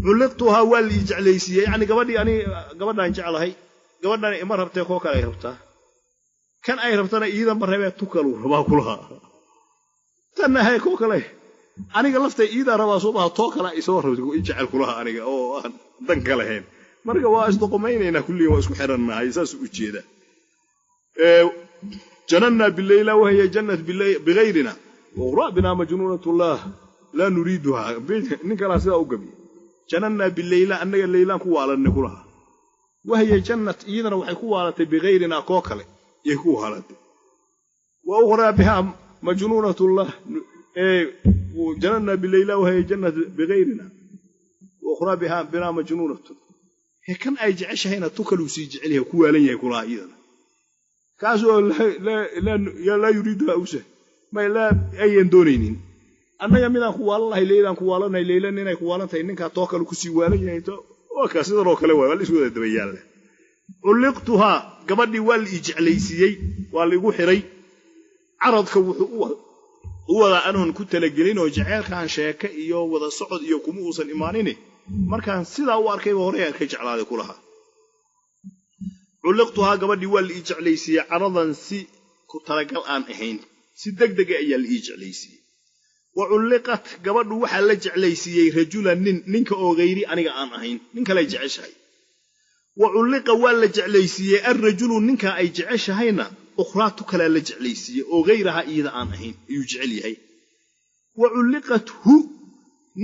Culliqtuhaa waa la ii jeclaysiiyey yacni gabadhii ani gabadhaan jeclahay gabadhan ima rabtee koo kale ay rabtaa kan ay rabtana iidanba rabee tukaluu rabaa kulaha tanna hay koo kale aniga laftay iidaa rabaa soo maha too kale ay soo rabtay i jecel kulaha aniga oo aan dan ka lahayn. Marka waa isdoqomaynaynaa kulligan waa isku xirannahay saasuu u jeedaa. Janannaa bileyla wahiya jannat bigayrina waqra binaa majnuunatullah laa nuriiduhaa nin kalaa sidaa u gabiya. Janannaa bileyla annaga leylaan ku waalanay kulaha wahiya jannat iyadana waxay ku waalatay bigayrinaa koo kale yay ku waalatay. Wa ukhraa bihaa majnuunatullah janannaa bileyla wahiya jannat bigayrina wa ukhraa bihaa binaa majnuunatun. He kan ay jeceshahayna tukaluu sii jecel yahay ku waalan yahay kulaha iyadana kaasoo laa yuriiduhaa usa may laa ayan doonaynin annaga midaan ku waalan leylaan ku waalannahay leyla ninay ku waalan tahay ninkaa too kale kusii waalan yahay waa kaa sidan oo kale waay waa la is wada daba yaalla. Culliqtuhaa gabadhii waa la ii jeclaysiiyey waa la igu xiray caradka wuxuu u wadaa anoon ku talagelin oo jaceylkan sheeke iyo wada socod iyo kuma uusan imaanini markaan sidaa u arkayba horey aan ka jeclaaday kulaha. Culliqtuhaa gabadhii waa la ii jeclaysiiyey caradan si ku talagal aan ahayn si degdega ayaa la ii jeclaysiiyey. Wa culliqat gabadhu waxaa la jeclaysiiyey rajulan nin ninka oo hayri aniga aan ahayn nin kaley jeceshahay. Wa culliqa waa la jeclaysiiyey alrajulu ninka ay jeceshahayna ukhraatu kalaa la jeclaysiiyey oo hayraha iyada aan ahayn ayuu jecel yahay. Wa culliqat hu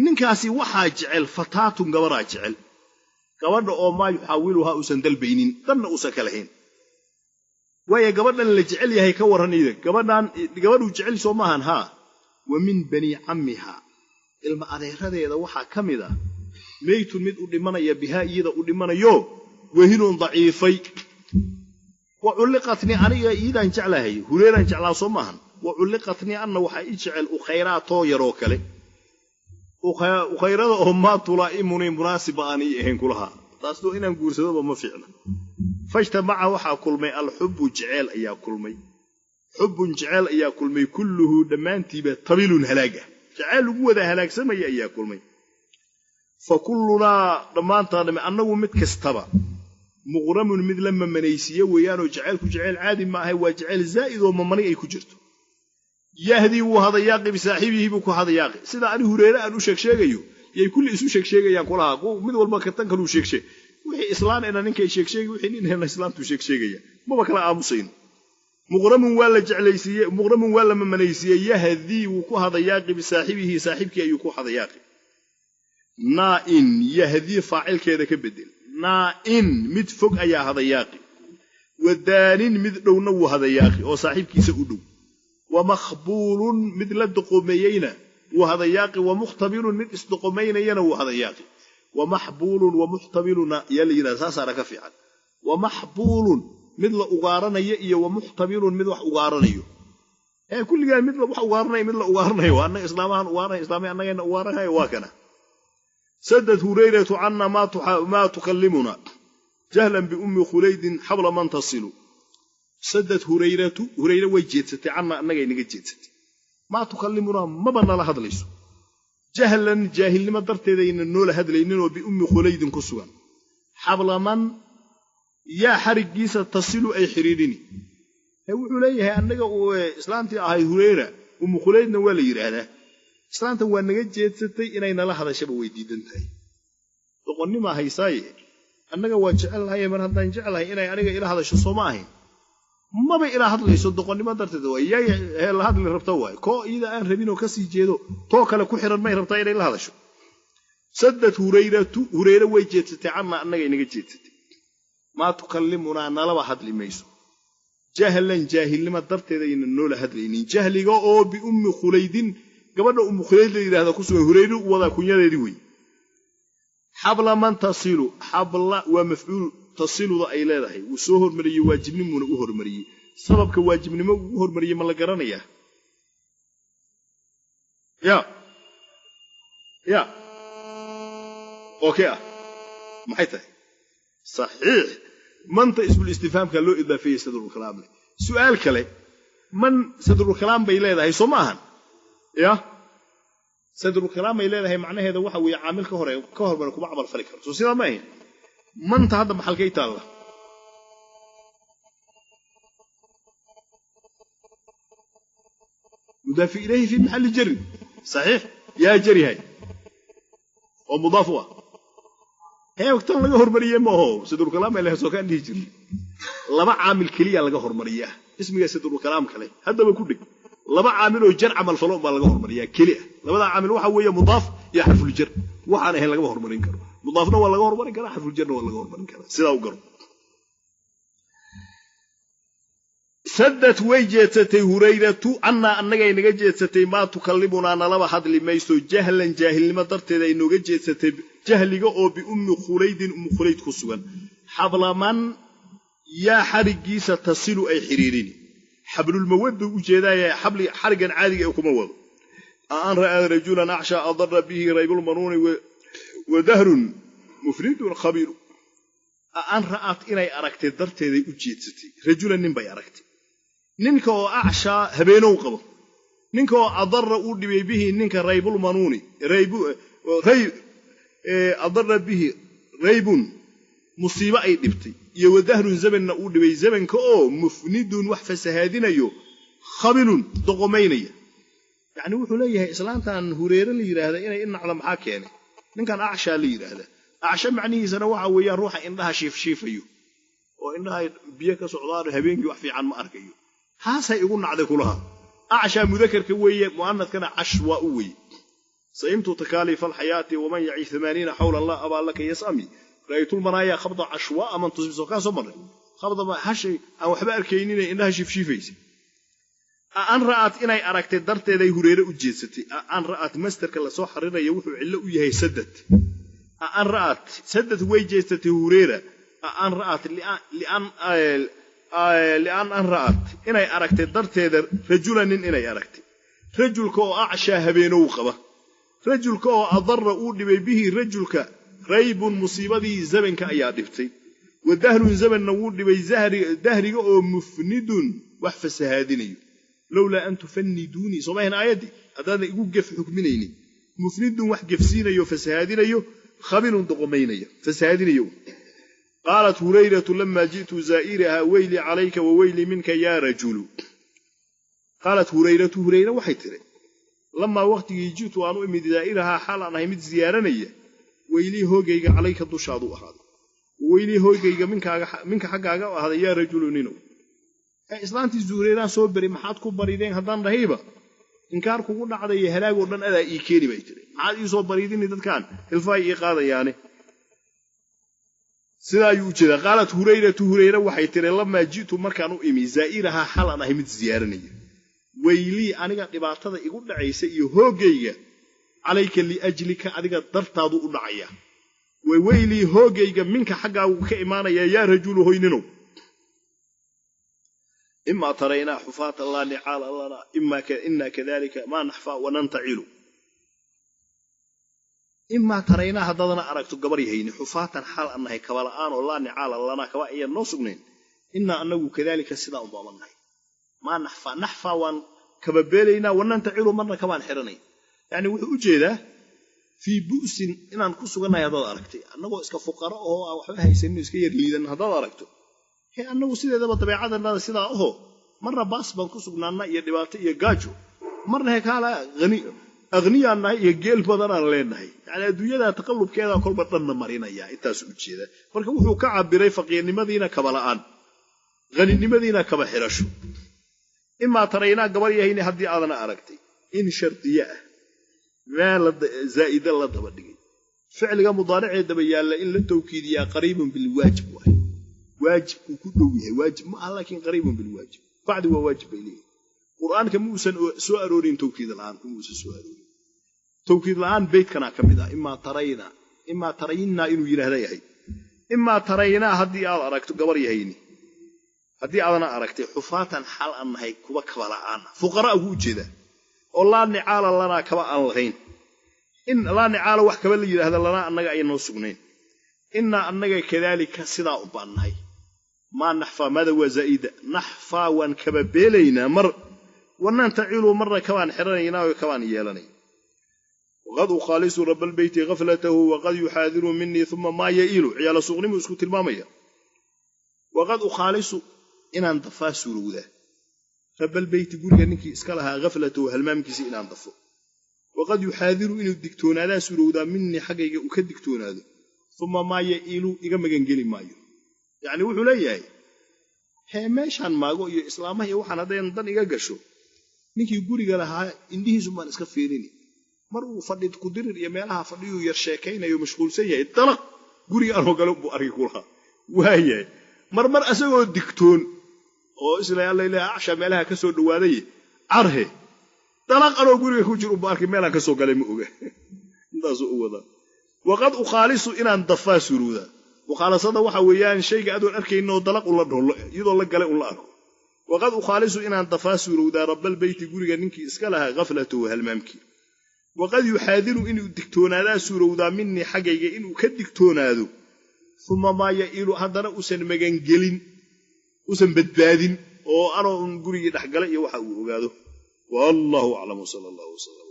ninkaasi waxaa jecel fataatun gabaraa jecel gabadha oo maa yuxaawiluhaa uusan dalbaynin danna uusan ka lahayn. Waayo gabadhan la jecel yahay ka warran iyada gabadhan gabadhuu jecel soo maahan haa. Wa min banii cammihaa ilma adeeradeeda waxaa ka mid ah meytun mid u dhimanaya bihaa iyada u dhimanayo wahinun daciifay. Wa culliqatnii aniga iidaan jeclahay hureeraan jeclaa soo maahan. Wa culliqatnii anna waxaa ii jecel ukhayraatoo yaroo kale ukhayrada oo maa tulaa'imunii munaasiba aan ii ahayn kulahaa taasoo inaan guursadoba ma fiicna. Fajtamaca waxaa kulmay alxubbu jeceel ayaa kulmay xubbun jeceel ayaa kulmay kulluhu dhammaantiiba tabilun halaaga jeceel lagu wada halaagsamaya ayaa kulmay. Fa kullunaa dhammaantaan annagu mid kastaba muqramun mid la mamanaysiiye weeyaanoo jacaylku jacayl caadi ma ahay waa jacayl zaa'id oo mamani ay ku jirto. Yahdii wuu hadayaaqi bisaaxibihi buu ku hadayaaqi. Sida ani hureere aan u sheegsheegayo yay kulli isu sheegsheegayaan kulahaa mid walba tan kaluu sheegsheeg wixii islaan ina ninkay sheegsheegi wixii nin hena islaantuu sheegsheegaya maba kala aamusayno. Muqramun waa la jeclaysiiyey muqramun waa la mamanaysiiyey yahdii wuu ku hadayaaqi bisaaxibihi saaxiibkii ayuu ku hadayaaqi. Naa'in yahdii faacilkeeda ka bedel. Naa'in mid fog ayaa hadayaaqi. Wadaanin mid dhowna wuu hadayaaqi oo saaxiibkiisa u dhow. Wamakhbuulun mid la doqomeeyeyna wuu hadayaaqi. Wamukhtabirun mid isdoqomaynayana wuu hadayaaqi. Wamaxbuulun wamuxtamiluna yaa la yidhahda, saasaana ka fiican. Wamaxbuulun mid la ugaaranayo iyo wamuxtamilun mid wax ugaaranayo. Ee kulligaan mid wax ugaaranayo mid la ugaaranayo, annaga islaamahan ugaaranay, islaamay annagayna ugaaranayo waa kana. Sadad hurayratu canna maa tukallimuna jahlan biummi khulaydin xabla man tasilu. Sadad hurayratu, hurayre way jeedsatay, canna annagay naga jeedsatay, maa tukallimunaa maba nala hadlayso, jahlan jaahilnimo darteedayna noola hadlayninoo biummi khulaydin ku sugan. Xablaman yaa xariggiisa tasilu ay xidhiidhini. Wuxuu leeyahay annaga islaantii ahayd hureyra, ummu khulaydna waa la yidhaahdaa, islaanta waa naga jeedsatay, inay nala hadashaba way diidan tahay, doqonnimaa haysaaye annaga waa jecelahay, mar haddaan jeclahay inay aniga ila hadasho sooma ahayn, maba ila hadlayso doqonnimo darteed waay, yay la hadli rabta waay, koo iyada aan rabinoo kasii jeedo too kale ku xiran may rabtaa inay la hadasho. Sadad hurayratu, hureyre way jeedsatay, canna annagay naga jeedsatay, maa tukallimunaa nalaba hadli mayso, jahlan jaahilnimo darteedayna noola hadlaynin, jahliga oo biummi khulaydin gabadha ummu khulayd la yidhahda ku sugan, hureyre u wadaa kunyadeedii wey. Xabla man tasilu, xabla waa mafcuul tasiluda ay leedahay, wuu soo hormariyey, waajibnimuuna u hormariyey. Sababka waajibnimo uu u hormariyey ma la garanayaa? Ya ya okay ah, maxay tahay? Saxiix, manta ismulistifhaamka loo idaafeeyey sadrulkalaamle. Su'aal kale, man sadrulkalaam bay leedahay soo ma ahan? Ya sadrulkalaam bay leedahay, macnaheeda waxa weeye caamil ka hore ka hormara kuma camal fali karo, soo sidaa ma ahayn? Manta hadda maxalkay taalla? Mudaafi ilayhi fi maxalli jarin. Saxiix, yaa jarihay oo mudaaf u ah, heegtan laga hormariyey ma aho, sadrulkalaam bay leedahay soo kaan dhihi jirnay. Laba caamil keliya laga hormariyaa ismiga sadrulkalaam kale, haddaba ku dhig, laba caamil oo jar camal falo baa laga hormariyaa keli ah. Labada caamil waxa weeye mudaaf iyo xarfuljar, waxaan ahayn lagama hormarin karo. Mudaafna waa laga hormarin karaa, xarfuljarna waa laga hormarin karaa, sidaa u garo. Sadad way jeedsatay hurayratu cannaa annagay naga jeedsatay, maa tukallimunaa nalaba hadli mayso, jahlan jaahilnimo darteed ay nooga jeedsatay, jahliga oo biummi khulaydin ummu khulayd ku sugan. Xablaman yaa xariggiisa tasilu ay xidhiidhini, xablulmawaddu u jeedaaya, xariggan caadiga ee kuma wado. An ra'aa rajulan acshaa adara bihi raybulmanuuni wadahrun mufridun khabiiru. An ra'at inay aragtay darteeday u jeedsatay, rajulan nin bay aragtay, ninka oo acshaa habeenow qabo, ninka oo adara uu dhibay bihi ninka raybulmanuuni, adara bihi raybun musiibo ay dhibtay, iyo wadahrun zamanna uu dhibay, zamanka oo mufnidun wax fasahaadinayo, khabilun doqomaynaya. Yacni wuxuu leeyahay islaantan hureere la yidhaahda inay inacda maxaa keenay? Ninkan acshaa la yidhaahda, acsha macnihiisana waxa weeyaan ruuxa indhaha shiifshiifayo oo indhaha biyo ka socdaan, habeenkii wax fiican ma arkayo, haasay igu nacday kulaha. Acshaa mudakarka weeye, mu'anadkana cashwaa u weye. Saimtu takaaliif alxayaati waman yacish amaaniina xawlan laa abaa laka yasami ra'aytulmanaaya khabda cashwaa man tusbiso, kaa soo marray khabda hashay aan waxba arkayninee indhaha shiifshiifaysa. An ra'at inay aragtay darteeday hureere u jeedsatay. An ra'at mastarka lasoo xariraya wuxuu cillo u yahay sadad. An ra'at sadad way jeedsatay hureera. An ra'at lian an ra'at inay aragtay darteeda rajulan nin inay aragtay, rajulka oo acshaa habeenow qaba, rajulka oo adara uu dhibay bihi rajulka raybun musiibadii zamanka ayaa dhibtay, wa dahrun zamanna wuu dhibay, dahriga oo mufnidun wax fasahaadinayo. Lowlaa an tufanniduunii, soo maahan aayaddii, haddaadan igu gef xukminaynin. Mufnidun wax gefsiinayo fasahaadinayo, khabilun doqomaynaya fasahaadinayo. Qaalat hurayratu lamaa ji'tu zaa'iraha weylii calayka wa weylii minka yaa rajulu. Qaalat hurayratu, hurayra waxay tiri, lamaa waqtigii ji'tu aan u imid zaa'irahaa xaal aan ahay mid ziyaaranaya, weylii hoogayga calayka dushaadu ahaaday, weylii hoogayga minka xaggaaga u ahaaday yaa rajulu ninow. Islaantii zuhureeraan soo beri maxaad ku barideen haddaan dhahayba inkaar kugu dhacday halaagoo dhan adaa ii keeni bay tiri, maxaad ii soo baridini dadkan hilfaay ii qaadayaane. Sidaa ayuu u jeedaa. Qaalat hurayratu, hurayre waxay tiri, lamaa ji'tu markaan u imi zaa'irahaa xal aan ahay mid ziyaaranaya, weylii aniga dhibaatada igu dhacaysa iyo hooggayga calayka liajlika adiga dartaadu u dhacaya, Weylii, hoogayga, minka xaggaagu ka imaanayaa, yaa rajulu, hoyninow. Imaa taraynaa xufaatan laa nicaala lanaa, inaa kadalika maa naxfaa wanantacilu. Imaa taraynaa, haddaadana aragto, gabar yahayni, xufaatan xaal aan nahay kabala'aan oo laa nicaala lanaa, kaba ayaan noo sugnayn, innaa annagu kadaalika sidaa unbaaban nahay. Maa naxfaa, naxfaa waan kababeelaynaa, wanantacilu, marna kabaan xiranay. Yacni wuxuu u jeedaa fii bu'sin inaan ku sugannahay haddaad aragtay, annagoo iska fuqaro oo aan waxba haysanin, iska yar liidan haddaad aragto, he annagu sideedaba dabeecadannada sidaa aho, marna baas baan ku sugnaannaa iyo dhibaato iyo gaajo, marna he kaala akhniyaan nahay iyo geel badanaan leenahay. Yacni adduunyadaa taqallubkeedaa kolba dhanna marinaya, intaasu u jeeda. Marka wuxuu ka cabiray faqiirnimadiina kabala'aan, haninimadiina kaba xirasho. Imaa taraynaa, gabar yahayni, haddii aadana aragtay, in shardiye ah meel zaa'ida la daba dhigay, ficliga mudaaricee daba yaalla in la tawkiidiyaa qariibun bilwaajib waay, waajibkuu ku dhow yahay. Waajib ma aha, laakiin qariibun bilwaajib, bacdi waa waajib bay leeyihin. Qur'aanka ma uusan soo aroorin tawkiid la'aan, kuma uusan soo aroorin tawkiid la'aan. Beydkanaa ka mid ah imaa tarayna, imaa tarayinnaa inuu yidhaahda yahay. Imaa taraynaa, haddii aad aragto, gabar yahayni, haddii aadana aragtay, xufaatan xaal aan nahay kuba kaba la'aan, fuqaraa ugu ujeedaa, oo laa nicaala lanaa, kaba aan lahayn, in laa nicaala wax kaba la yidhaahda lanaa, annaga ay noo sugnayn, innaa annaga kadaalika sidaa u baan nahay. Maa naxfaa, maada waa zaa'ida, naxfaa waan kaba beelaynaa mar, wanantacilu, marna kabaan xiranaynaa oo kabaan yeelanay. Waqad ukhaalisu rabalbeyti haflatahu waqad yuxaadiru minii uma maa ya'iilu. Ciyaala suuqnimu isku tilmaamaya. Waqad ukhaalisu, inaan dafaa suurowdaa, rabalbeyti, guriga ninkii iska lahaa, haflatahu, halmaamkiisa inaan dafo. Waqad yuxaadiru, inuu digtoonaadaa suurowdaa, minii, xaggayga uu ka digtoonaado, uma maa ya'iilu, iga magangeli maayo. Yacni wuxuu leeyahay, hee meeshaan maago iyo islaamaha iyo waxaan haddayn dan iga gasho, ninkii guriga lahaa indhihiisun baan iska fiirini. Mar uu fadhi kudirir iyo meelaha fadhiyuu yar sheekaynayo, mashquulsan yahay, dalaq guriga anoo gale buu arki ku lahaa. Waayahay, mar asagoo digtoon oo isla alla ilaha acsha meelaha ka soo dhowaaday, carhe dalaq anoo guriga ku jir unbuu arkay, meelaan ka soo galay ma oga. Intaasuu u wadaa. Waqad ukhaalisu, inaan dafaa suurowdaa. Mukhaalasada waxa weeyaan shayga adoon arkayninoo dalaq ula dhoollo, iyadoo la galay un la arko. Waqad ukhaalisu, inaan dafaa suurowdaa, rabalbeyti, guriga ninkii iska lahaa, haflatahu, halmaamkii. Waqad yuxaadiru, inuu digtoonaadaa suurowdaa, minii, xaggayga inuu ka digtoonaado, uma maa ya'iilu, haddana uusan magangelin, uusan badbaadin, oo anoo un gurigii dhexgalay iyo waxa uu ogaado. Wallahu aclam, sala allah wslam.